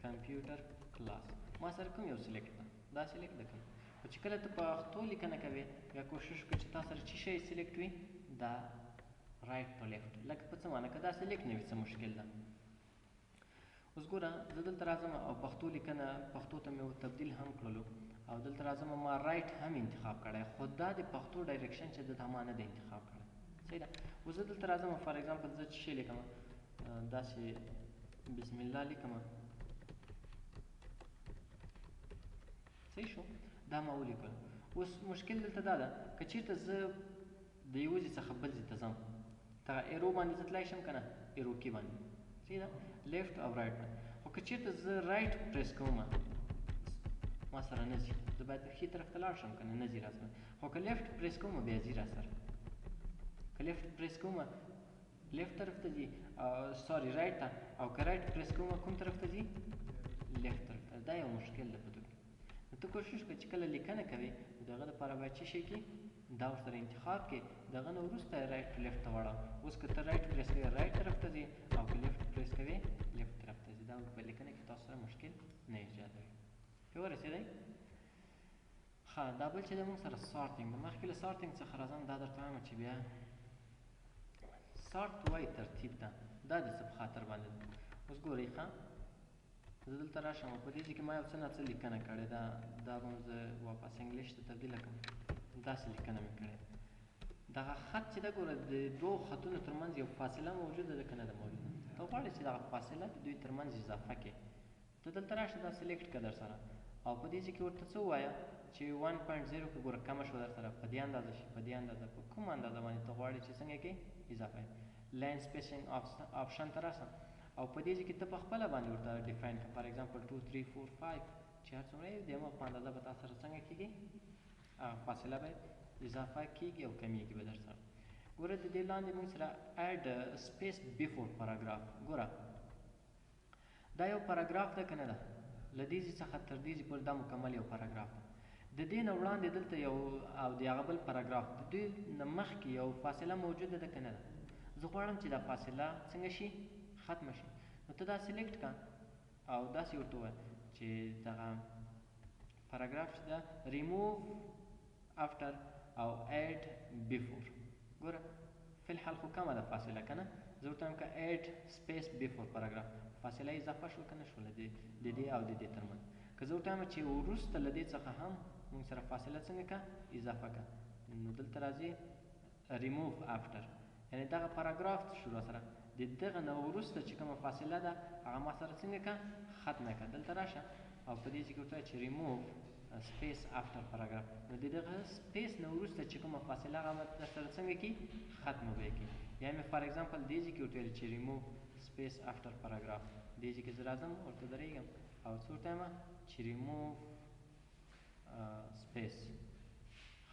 computer class. ما سره کوم یو select ده، دا select ده کنه. خو چې کله ته پښتو لیکنه کوې بیا کوشش وکړه چې تا سره څه شی select وي، دا right to left. لکه په څه معنی که دا select نه وي څه مشکل ده. اوس ګوره زه دلته راځم او پښتو لیکنه پښتو ته مې تبدیل هم کړلو او دلته راځم ما right هم انتخاب کړی، خو دا د پښتو direction چې ده دا ما نه دی انتخاب کړی. صحیح ده. اوس زه دلته راځم for example زه څه شی لیکم، داسې بسم الله لیکم. صحیح شو، دا ما ولیکل. اوس مشکل دلته دا ده که چېرته زه د یو ځای څخه بل ځای ته ځم، دغه arrow باندې زه تلای شم که نه، arrow key باندې. صحیح ده، left او right باندې. خو که چېرته زه right press کوم ما سره نه ځي، زه باید ښي طرف ته لاړ شم که نه، نه ځي راسره. خو که left press کوم بیا ځي راسره. که left press کوم left طرف ته ځي، sorry right ته، او که right press کوم کوم طرف ته ځي؟ left طرف ته. دا یو مشکل ده په دې کې. نو ته کوشش وکړه چې کله لیکنه کوې د هغه دپاره باید څه شی کې دا ورسره انتخاب کړې، د هغه نه وروسته right to left ته واړوه. اوس که ته right press کوې right طرف ته ځي، او که left press کوې left طرف ته ځي. دا په لیکنه کې تاسو سره مشکل نه ایجادوي. پرې ورسېدی؟ ښه، دا بل چې د موږ سره sorting ده. مخکې له sorting څخه راځم دا درته وایم چې بیا sort وایي ترتیب ته، دا د څه په خاطر باندې ده. اوس ګورئ، ښه زه دلته راشم او په دې ځای کې ما یو څه ناڅه لیکنه کړې ده، دا به زه واپس انګلیش ته تبدیله کړم. داسې لیکنه مې کړې. دغه خط چې ده ګوره د دوو خطونو ترمنځ یو فاصله موجوده ده که نه ده موجوده؟ ته غواړې چې دغه فاصله د دوی ترمنځ اضافه کړې، ته دلته راشه دا select کړه در سره او په دې ځای کې ورته څه ووایه چې 1.0 که ګوره کمه شوه در سره، په دې اندازه شي، په دې اندازه، په کومه اندازه باندې ته غواړې چې څنګه کې اضافه یې. line spacing option ته راشه او په دې ځای کې ته په خپله باندې ورته define کړه. For example 2 3 4 5 چې هر څومره یې د هماغه په اندازه به تا سره څنګه کېږي، هغه فاصله به اضافه کېږي او کمېږي به در سره. ګوره د دې لاندې موږ سره add space before paragraph. ګوره دا یو پاراګراف ده که نه ده؟ له دې ځای څخه تر دې ځای پورې دا مکمل یو پاراګراف ده. د دې نه وړاندې دلته یو او د هغه بل پاراګراف د دې نه مخکې یو فاصله موجوده ده که نه ده؟ زه غواړم چې دا فاصله څنګه شي، ختمه شي. نو ته دا select کړه او داسې ورته ووایه چې دغه پاراګراف چې ده ریموو افتر او add before. ګوره فی الحال خو کمه ده فاصله که نه، زه ورته وایم که add space before paragraph، فاصله اضافه شوه که نه شوه له د دې او د دې ترمنځ. که زه ورته وایم چې وروسته له دې څخه هم موږ سره فاصله څنګه که اضافه که، نو دلته راځي ریموو افتر، یعنې دغه پاراګراف شو سره د دغه نه وروسته چې کومه فاصله ده هغه ما سره څنګه که ختمه که. دلته راشه او په دې ځای کې ورته وایه چې ریموو space after paragraph، نو د دغه space نه وروسته چې کومه فاصله هغه در سره څنګه کي ختمه به یې کړي. یا مې for example دې ځای کې ورته ویل چې ریموو سپیس افتر پاراګراف، دې ځای کې زه راځم ورته درېږم او څه ورته وایم چې ریموو سپیس.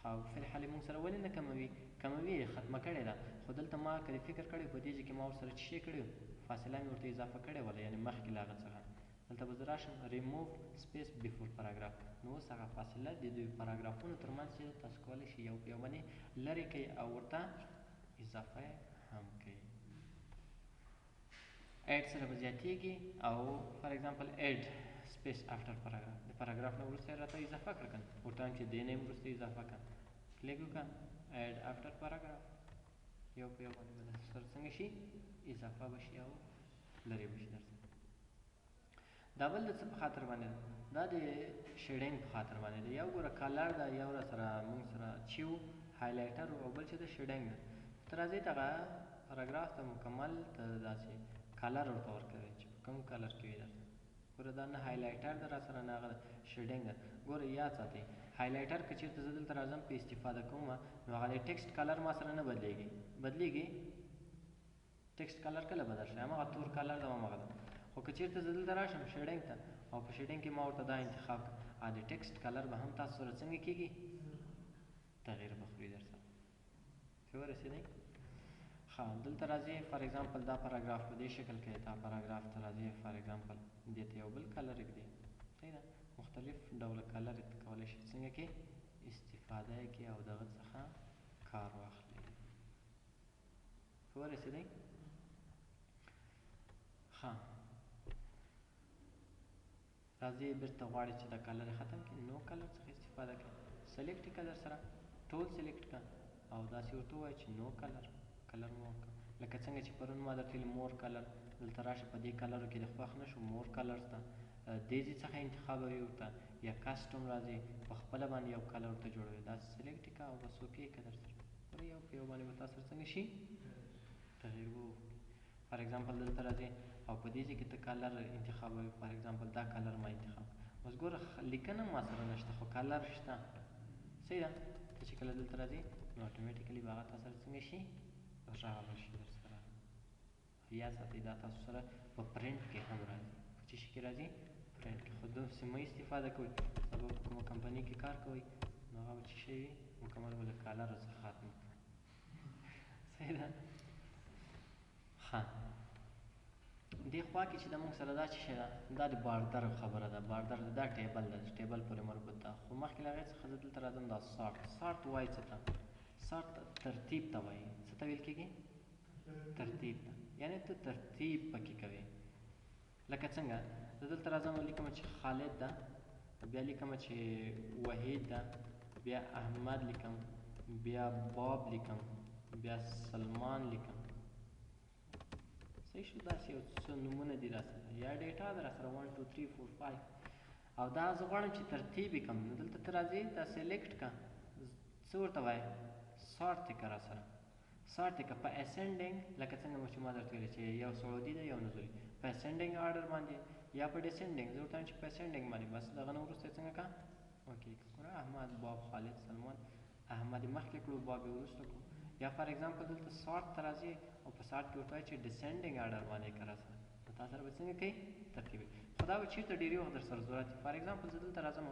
خو فی الحال یې موږ سره ولې نه کموي؟ کموي یې، ختمه کړې ده، خو دلته ما که فکر کړی په دې ځای کې ما ورسره څه شی کړی، فاصله مې ورته اضافه کړې وله، یعنې مخکې له هغه څخه. دلته به زه راشم ریموو سپیس بیفور پاراګراف، نو اوس هغه فاصله د دوی پاراګرافونو ترمنځ چې تاسو کولی شئ یو په یو باندې لرې کړئ او ورته اضافه هم کړئ. add سره به زیاتېږي او for example add space after paragraph، د پاراګراف نه وروسته یې راته اضافه کړه که نه، ورته وایم چې دې نه یې وروسته اضافه کړه، کلیک وکړه add after paragraph، یو په یو باندې به سره څنګه شي اضافه به شي او لرې به شي درسره. دا بل د څه په خاطر باندې ده؟ دا د shading په خاطر باندې ده. یو ګوره color ده، یو را سره موږ سره چې و highlighter او بل چې د shading ده. ته راځې دغه پاراګراف ته مکمل ته داسې color ورته ورکوې چې په کوم color کې وي درته. ګوره دا نه highlighter ده را سره نه هغه ده، shading ده. ګوره یاد ساتئ highlighter که چېرته زه دلته راځم په استفاده کوم نو هغه د text color ما سره نه بدلېږي. بدلېږي text color کله بدل شي؟ هماغه تور color ده هماغه ده. خو که چېرته زه دلته راشم shading ته او په shading کې ما ورته دا انتخاب کړ، د text color به هم تاسو سره څنګه کېږي؟ تغییر به خوري در سره. پرې ورسېدئ؟ ښه، دلته راځي for example دا پاراګراف په دې شکل کې دا پاراګراف ته راځي for example دې ته یو بل color ږدي، صحیح ده، مختلف ډوله color ته کولی شي څنګه کې استفاده استفاده یې کړې او دغه څخه کار واخلې. ښه ورسېدی؟ ښه، راځي بیرته غواړي چې دا color ختم کړي، no color څخه استفاده کړي. select یې کړه درسره، ټول select کړه او داسې ورته ووایه چې no color، color مو ورکړه. لکه څنګه چې پرون ما درته ویل more color، دلته راشه په دې color و کې د خوښ نه شو، more colors ته دې ځای څخه انتخابوي ورته، یا custom راځي په خپله باندې یو color ورته جوړوي. داسې select یې کړه او بس okay یې کړه درسره. ګوره یو په یو باندې به تا سره څنګه شي تغییر به وکړي. for example دلته راځي او په دې ځای کې ته color انتخابوي. for example دا color ما انتخاب کړ، اوس ګوره لیکنه ما سره نشته خو color شته. صحیح ده؟ ته چې کله دلته راځي نو automatically به هغه تا سره څنګه شي را به شي درسره. یاد ساتئ دا تاسو سره په پرنټ کې هم راځي. په څه شي کې راځي؟ پرنټ کې. خو داسې مه استفاده کوئ، سبا په کومه کمپنۍ کې کار کوئ نو هغه به څه شی وي مکمل به له color څخه ختم کړي. صحیح ده؟ ښه، دې خوا کې چې د موږ سره دا څه شی ده، دا د border خبره ده. border دا table ده، table پورې مربوط ده. خو مخکې له هغې څخه زه دلته راځم، دا sort. sort وایي څه ته؟ sort ترتیب ته وایي. څه ته ویل کېږي؟ ترتیب ته، یعنې ته ترتیب پکې کوې. لکه څنګه زه دلته راځم او لیکم چې خالد ده، بیا لیکم چې وحید ده، بیا احمد لیکم، بیا باب لیکم، بیا سلمان لیکم. صحیح شو؟ داسې یو څه نومونه دي راسره یا data ده راسره 1 2 3 4 5، او دا زه غواړم چې ترتیب یې کړم. نو دلته ته راځې دا select کړه، څه ورته وایې؟ sort یې کړه راسره. sort یې کړه په ascending، لکه څنګه مو چې ما درته ویلي چې یو صعودي ده یو نزولي، په ascending order باندې یا په descending. زه ورته وایم چې په ascending باندې، بس دغه نه وروسته یې څنګه کړه؟ okay ګوره احمد، باب، خالد، سلمان. احمد یې مخکې کړو، باب یې وروسته کړو. یا for example دلته sort ته راځي او په sort کې ورته وایي چې descending order باندې یې کړه راسره. نو تا سره به څنګه کوي ترتیب. خو دا به چېرته ډېری وخت در سره ضرورت وي. for example زه دلته راځم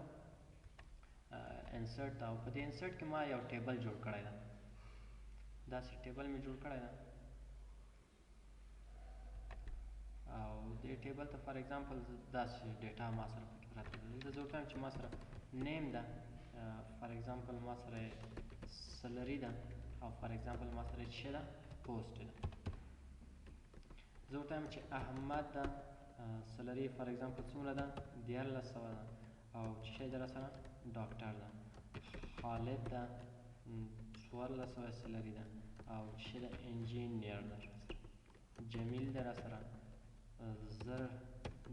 insert ته، او په دې insert کې ما یو table جوړ کړی ده. داسې table مې جوړ کړی ده او دې table ته for example داسې data ما سره پکې پرته ده. دلته زه ورته وایم چې ما سره name ده، for example ما سره salary ده، او for example ما سره څه ده پوسټ ده. زه ورته وایم چې احمد ده، salary for example څومره ده؟ 1300 ده، او څه شی ده راسره؟ ډاکټر ده. خالد ده، 1400 salary ده، او څه شی ده؟ انجینیر ده راسره. جمیل ده راسره، 1000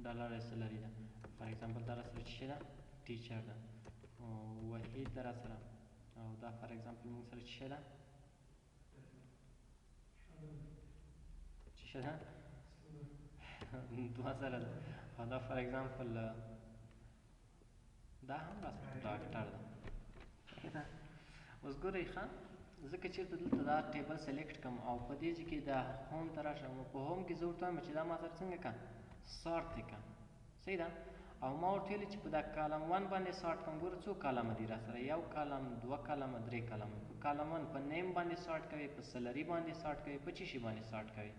ډالر salary ده. for example دا راسره څه شی ده؟ teacher ده. وحید ده راسره، او دا for example موږ سره څه شی ده؟ څه شی ده؟ 2000 ده. او دا for example دا هم راسره ډاکټر ده. اوس ګورئ ښه، زه که چېرته دلته دا table select کړم او په دې ځای کې دا home ته راشم، په home کې زه ورته وایم چې دا ما سره څنګه کړه؟ sort یې کړه. صحیح ده؟ او ما ورته ویلي چې په دا column 1 باندې sort کړم. ګوره څو column دي راسره؟ یو column، دوه column، درې column. په column 1 په name باندې sort کوي، په salary باندې sort کوي، په څه شي باندې sort کوي.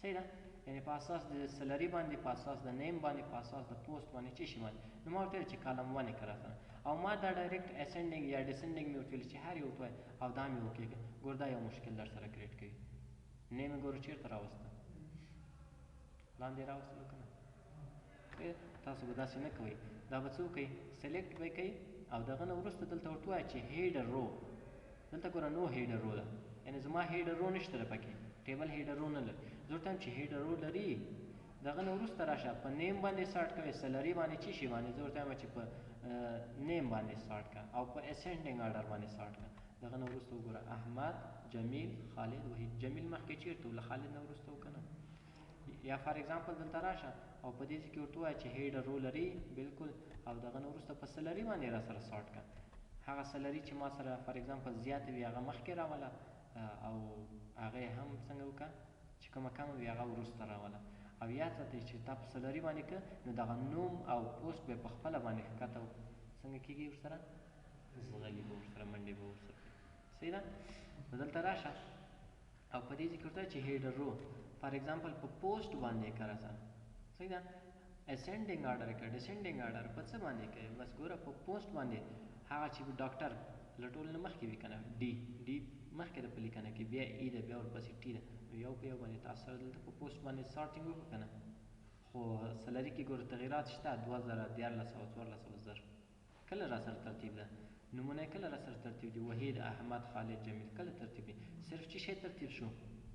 صحیح ده؟ یعنې په اساس د salary باندې، په اساس د name باندې، په اساس د پوسټ باندې، څه شي باندې. نو ما ورته ویل چې column 1 یې کړه راسره، او ما دا direct ascending یا descending مې ورته ویل چې هر یو ورته وایي، او دا مې okay کړ. ګوره دا یو مشکل در سره create کوي. name یې ګوره چېرته راوسته؟ لاندې راوستلو که نه؟ تاسو به داسې نه کوئ، دا به څه وکئ؟ select به یې کوئ او دغه نه وروسته دلته ورته ووایه چې header row. دلته ګوره no header row ده، یعنې زما header row نشته ده پکې، table header row نه لري. زه ورته وایم چې header row لري، دغه نه وروسته راشه په name باندې sort کوي، salary باندې چی شي باندې. زه ورته وایم چې په name باندې sort کړه او په ascending order باندې sort کړه. دغه نه وروسته وګوره احمد، جمیل، خالد، وحید. جمیل مخکې چېرته و؟ له خالد نه وروسته و که نه؟ یا for example دلته راشه او په دې ځای کې ورته ووایه چې header row لري بالکل، او دغه نه وروسته په salary باندې را سره sort کړه. هغه salary چې ما سره for example زیاته وي هغه مخکې راوله، او هغه یې هم څنګه وکړه چې کومه کمه وي هغه وروسته راوله. او یاد ساتئ چې تا په salary باندې که نو دغه نوم او پوسټ به په خپله باندې ښکته څنګه کېږي ورسره ځغلي به ورسره، منډې به ورسره. صحیح ده؟ نو دلته راشه او په دې ځای کې ورته چې header row for example په پوسټ باندې که راځه. صحیح ده؟ ascending order که descending order په څه باندې کوي؟ بس ګوره په پوسټ باندې هغه چې ډاکټر له ټولو نه مخکې وي که نه، D D مخکې ده په لیکنه کې، بیا E ده، بیا ورپسې T ده. نو یو په یو باندې تاسو سره دلته په پوسټ باندې sorting وکړو که نه. خو salary کې ګوره تغیرات شته، 2000، 1300، 1400، 1000 کله را سره ترتیب ده. نمونه کله را سره ترتیب دي؟ وحید، احمد، خالد، جمیل کله ترتیب دي؟ صرف چې شی ترتیب شو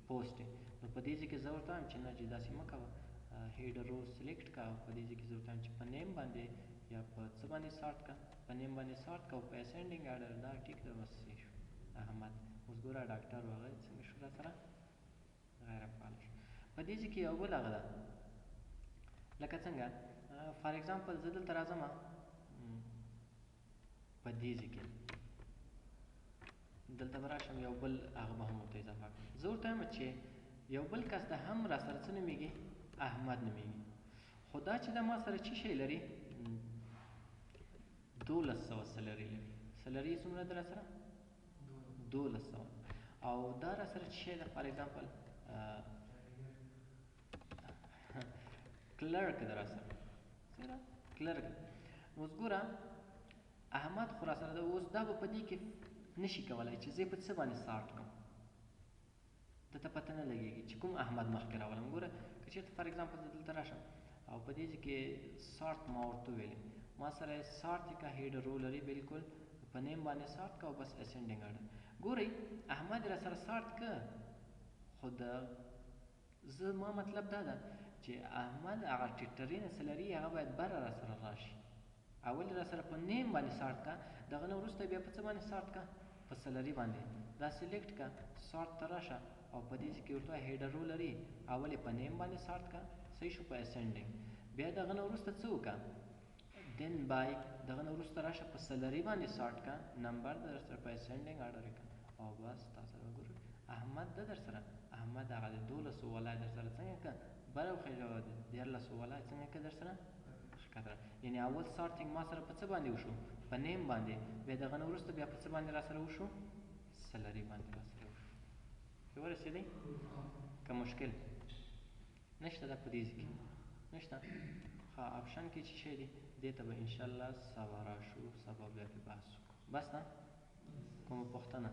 پوسټ. نو په دې ځای کې زه ورته وایم چې نه جي داسې مه کوه، header row select کا. په دې ځای کې زه ورته وایم چې په name باندې یا په څه باندې sort کا، په name باندې sort کا او په ascending order. دا ټیک ده، بس صحیح شو. احمد اوس ګوره ډاکټر و، هغه څنګه شو را سره غیر فعال شو. په دې ځای کې یو بل هغه ده، لکه څنګه for example زه دلته راځم په دې ځای کې دلته به راشم، یو بل هغه به هم ورته اضافه کړم. زه ورته وایم چې یو بل کس ده هم را سره څه نومېږي؟ احمد نومېږي. خو دا چې د ما سره چی شی لري؟ 1200 salary لري. salary یې څومره ده را سره؟ 1200. او دا را سره چی شی ده؟ for example clerk ده را سره، صحیح ده؟ clerk. نو اوس ګوره احمد خو را سره ده، اوس دا به په دې کې نشي کولی چې زه یې په څه باندې sort کړم، ده ته پته نه لګېږي چې کوم احمد مخکې راولم. ګوره که چېرته for example زه دلته راشم او په دې ځای کې sort ما ورته وویلې، ما سره یې sort یې که header row لري بالکل په name باندې sort که او بس ascending order. ګورئ احمد یې را سره sort که، خو د زه ما مطلب دا ده چې احمد هغه ټیټرینه salary هغه باید بره را سره راشي. اول را سره په name باندې sort که، دغه نه وروسته بیا په څه باندې sort که؟ په salary باندې. دا select که، sort ته راشه او په دې ځای کې ورته header row لري، اول یې په name باندې sort که، صحیح شو په ascending. بیا دغه نه وروسته څه وکړه؟ then by دغه نه وروسته راشه په salary باندې sort که، number در سره په ascending order یې که او بس تا سره وګورئ احمد ده در سره، احمد هغه د 1200 والا در سره څنګه که بره وخېژه، د 1300 والا څنګه که در سره ښکته. یعنې اول sorting ما سره په څه باندې وشو؟ په name باندې. بیا دغه نه وروسته بیا په څه باندې را سره وشو؟ salary باندې را سره وشو. پرې ورسېدئ که مشکل نشته؟ دا په دې ځای کې نشته. ښه option کې چې شی دی دې ته به انشاءالله سبا راشو، سبا بیا پرې بحث وکړو. بس ده؟ کومه پوښتنه؟